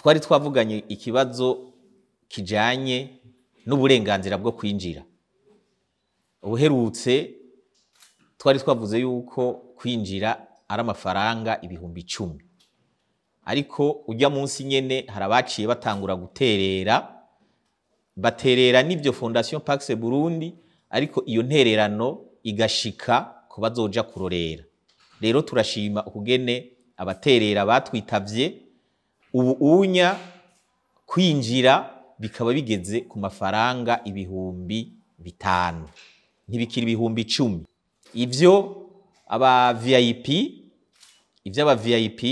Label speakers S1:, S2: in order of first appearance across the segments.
S1: Twari twavuganye ikibazo kijanye n'uburenganzira bwo kwinjira. Ubuherutse twari twavuze yuko kwinjira ari amafaranga 10,000, ariko ujya munsi nyene hari abaciye batangura guterera, baterera n'ivyo Fondation Pax Burundi, ariko iyo ntererano igashika ku bazoja kurorera. Rero turashima ukugene abaterera batwitavye. Ubu unya kwinjira bikaba bigeze ku mafaranga 5,000, ntibikiri 10,000. Ivyo aba VIP, ivyo aba VIP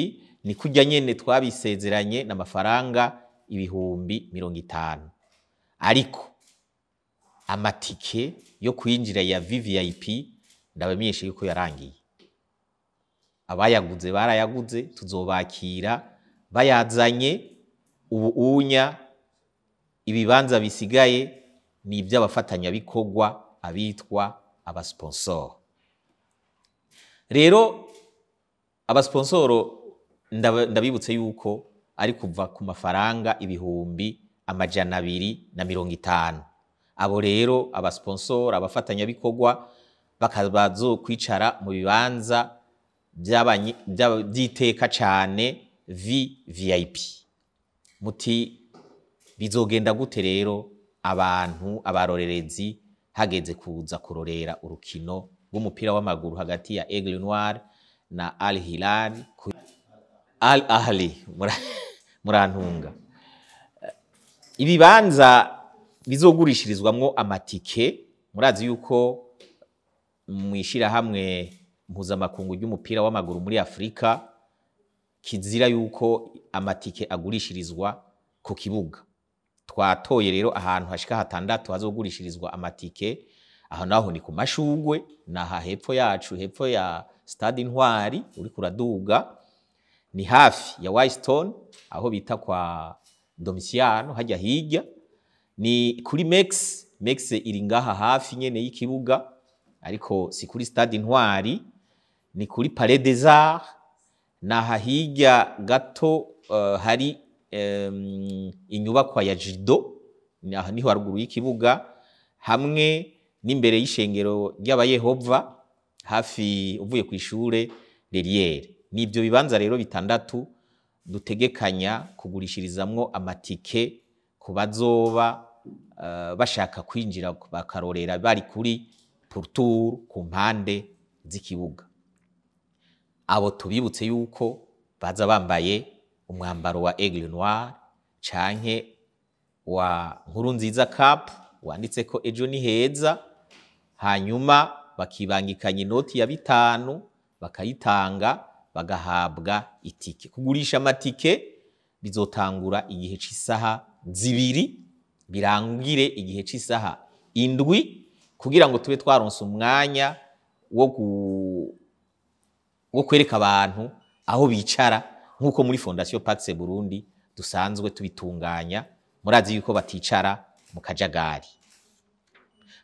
S1: ni kurya nyene twabisezeranye n'amafaranga 50,000, ariko amatike yo kwinjira ya VVIP ndabamenyesha yuko yarangiye. Abayaguze barayaguze, tuzobakira bayazanye. Ubu unya ibibanza bisigaye ni iby'abafatanyabikorwa abitwa abasponsor. Rero abasponsoro ndabibutse yuko ari kuva ku mafaranga 250,000. Abo rero abasponsor, abafatanyabikorwa, bakaba kwicara mu bibanza by'iteka cane VVIP. Muti bizogenda gute rero abantu abarorerezi hageze kuza kurorera urukino rw'umupira w'amaguru hagati ya Aigle Noir na Al Hilal, Al Ahli? Murantunga, ibibanza bizogurishirizwamwo amatike, murazi yuko mwishirahamwe mpuzamakungu ry'umupira w'amaguru muri Afrika kizira yuko amatike agurishirizwa ku kibuga. Twatoye rero ahantu hashika hatandatu hazogurishirizwa amatike. Aho naho ni ku mashugwe, naha hepfo yacu, hepfo ya Stade Intwari uri kuraduga, ni hafi ya Whitestone aho bita kwa Domiciano hajya hirya, ni kuri Mex. Mex iri ngaha hafi nyene y'ikibuga, ariko si kuri Stade Intwari, ni kuri Palais des Arts, naha hirya gato hari inyubakwa ya judo, aha niho haruguru y'ikibuga, hamwe n'imbere y'ishengero ry'abayehova hafi uvuye ku ishure Leriyere. Nibyo bibanza rero bitandatu dutegekanya kugurishirizamwo amatike ku bazoba bashaka kwinjira bakarorera bari kuri pourtour, ku mpande z'ikibuga. Abo tubibutse yuko baza bambaye umwambaro wa Aigle Noir canke wa Nkurunziza Cup wanditse ko "Ejo ni heza", hanyuma bakibangikanya inoti ya 5 bakayitanga, bagahabwa itike. Kugurisha amatike bizotangura igihe c'isaha 2 birangire igihe c'isaha 7, kugira ngo tube twaronse umwanya wo kwereka abantu aho bicara nk'uko muri Fondation Pax Burundi dusanzwe tubitunganya. Murazi yuko baticara mu kajagari.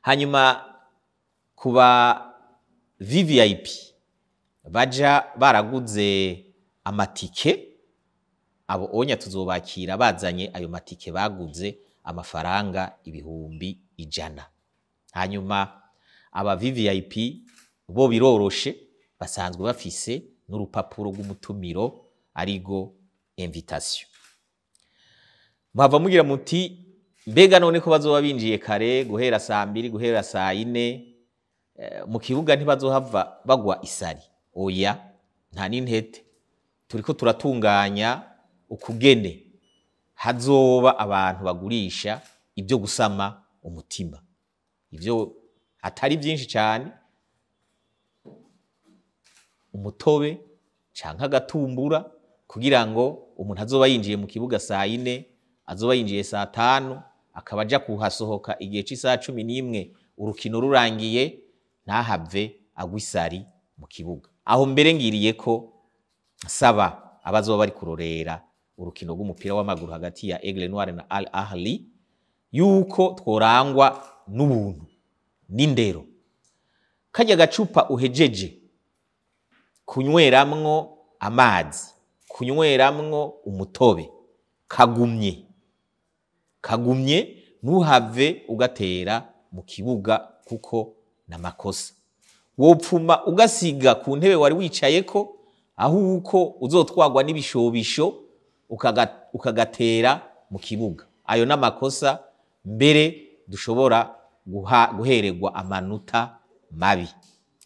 S1: Hanyuma kuba VVIP baja baraguze amatike, abo onya tuzobakira bazanye ayo matike baguze amafaranga 100,000. Hanyuma aba VVIP bo biroroshe, basanzwe bafise n'urupapuro rw'umutumiro, arigo invitation. Muhava mugira muti: "Mbega none ko bazoba binjiye kare, guhera saa 2, guhera saa 4, mu kibuga, ntibazohava bagwa isari?" Oya, nta n'intete. Turiko turatunganya ukugene hazoba abantu bagurisha ibyo gusama umutima, ivyo atari byinshi cyane, umutobe canke agatumbura, kugira ngo umuntu azoba yinjiye mu kibuga saa 4, azoba yinjiye saa 5, akaba aja kuhasohoka igihe c'isaha 11 urukino rurangiye, ntahave agwa isari mu kibuga. Aho mbere ngiriye ko saba abazoba bari kurorera urukino rw'umupira w'amaguru hagati ya Aigle Noir na Al Ahli yuko tworangwa n'ubuntu n'indero. Karya gacupa uhejeje kunyweramwo amazi, kunyweramwo umutobe, Kagumye, kagumye, ntuhave ugatera mu kibuga kuko namakosa. Wopfuma ugasiga ku ntebe wari wicayeko, aho uko uzotwagwa n'ibishobisho ukagatera mu kibuga. Ayo n'amakosa mbere dushobora guhererwa amanota mabi.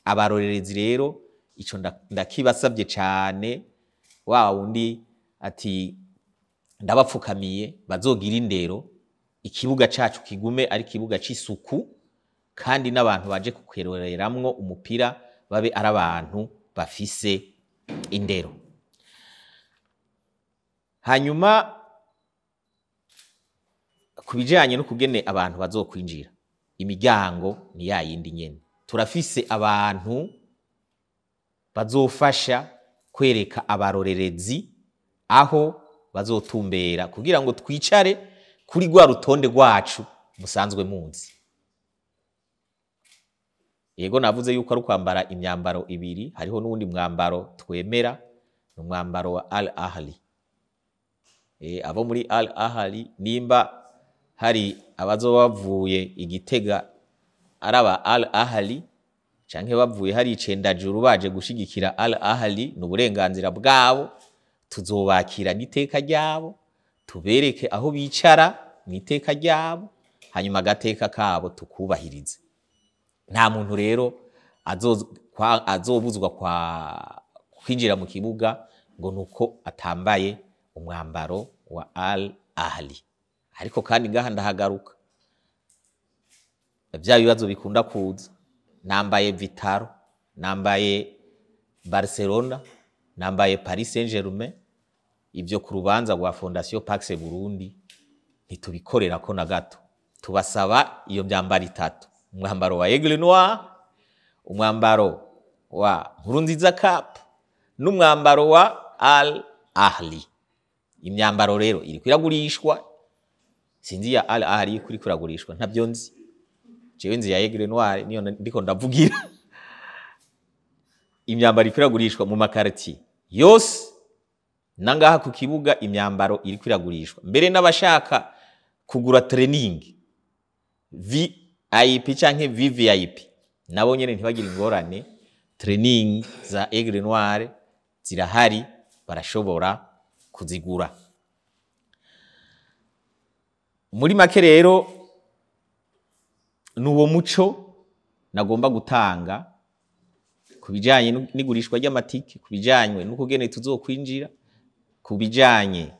S1: Abarorerezi rero ico ndakibasabye cane, wa wundi ati ndabapfukamiye, bazogira indero, ikibuga cacu kigume ari ikibuga c'isuku, kandi n'abantu baje kukerereramwo umupira babe ari abantu bafise indero. Hanyuma ku bijanye n'ukugene abantu bazokwinjira, imiryango ni ya yindi nyene. Turafise abantu bazofasha kwereka abarorerezi aho bazotumbera kugira ngo twicare kuri rwa rutonde rwacu musanzwe muzi. Yego, navuze yuko ari ukwambara imyambaro ibiri, hariho n'uwundi mwambaro twemera, ni umwambaro wa Al Ahli. Abo muri Al Ahli, nimba hari abazoba bavuye Igitega ari aba Al Ahli canke bavuye hari icendajuru baje gushigikira Al Ahli, ni uburenganzira bwabo, tuzobakira n'iteka ryabo, tubereke aho bicara mu iteka ryabo, hanyuma agateka kabo tukubahirize. Nta muntu rero azobuzwa kwinjira mu kibuga ngo nuko atambaye umwambaro wa Al Ahli. Ariko kandi ngaha ndahagaruka, vya bibazo bikunda kuza: nambaye Vitaro, nambaye Barcelona, nambaye Paris Saint-Germain. Ivyo ku rubanza rwa Fondation Pax Burundi ntitubikorerako na gato. Tubasaba iyo myambaro itatu: umwambaro wa Aigle Noir, umwambaro wa Nkurunziza Cup n'umwambaro wa Al Ahli. Imyambaro rero iriko iragurishwa, sinzi ya Al Ahli iriko iragurishwa, ntabyo nzi. Jewe nzi ya Aigle Noir, niyo ndiko ndavugira. Imyambaro iriko iragurishwa mu makartier yose, nangaha ku kibuga imyambaro iriko iragurishwa. Mbere n'abashaka kugura training VIP canke VVIP nabo nyene ntibagira ingorane, training za Aigle Noir zirahari, barashobora kuzigura. Muri make rero nuwo muco nagomba gutanga ku bijanye n'igurishwa ry'amatike, ku bijanye n'ukugene tuzokwinjira, ku bijanye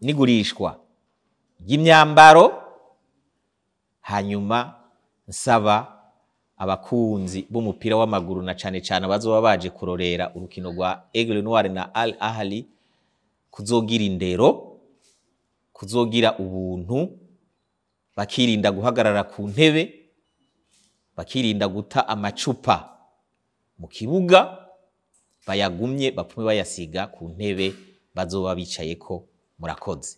S1: n'igurishwa ry'imyambaro. Hanyuma nsaba abakunzi b'umupira w'amaguru na cane cane abazoba baje kurorera urukino rwa Aigle Noir na Al Ahli kuzogira indero, kuzogira ubuntu, bakirinda guhagarara ku ntebe, bakirinda guta amacupa mu kibuga, bayagumye bapfume bayasiga ku ntebe bazoba bicayeko. Murakoze.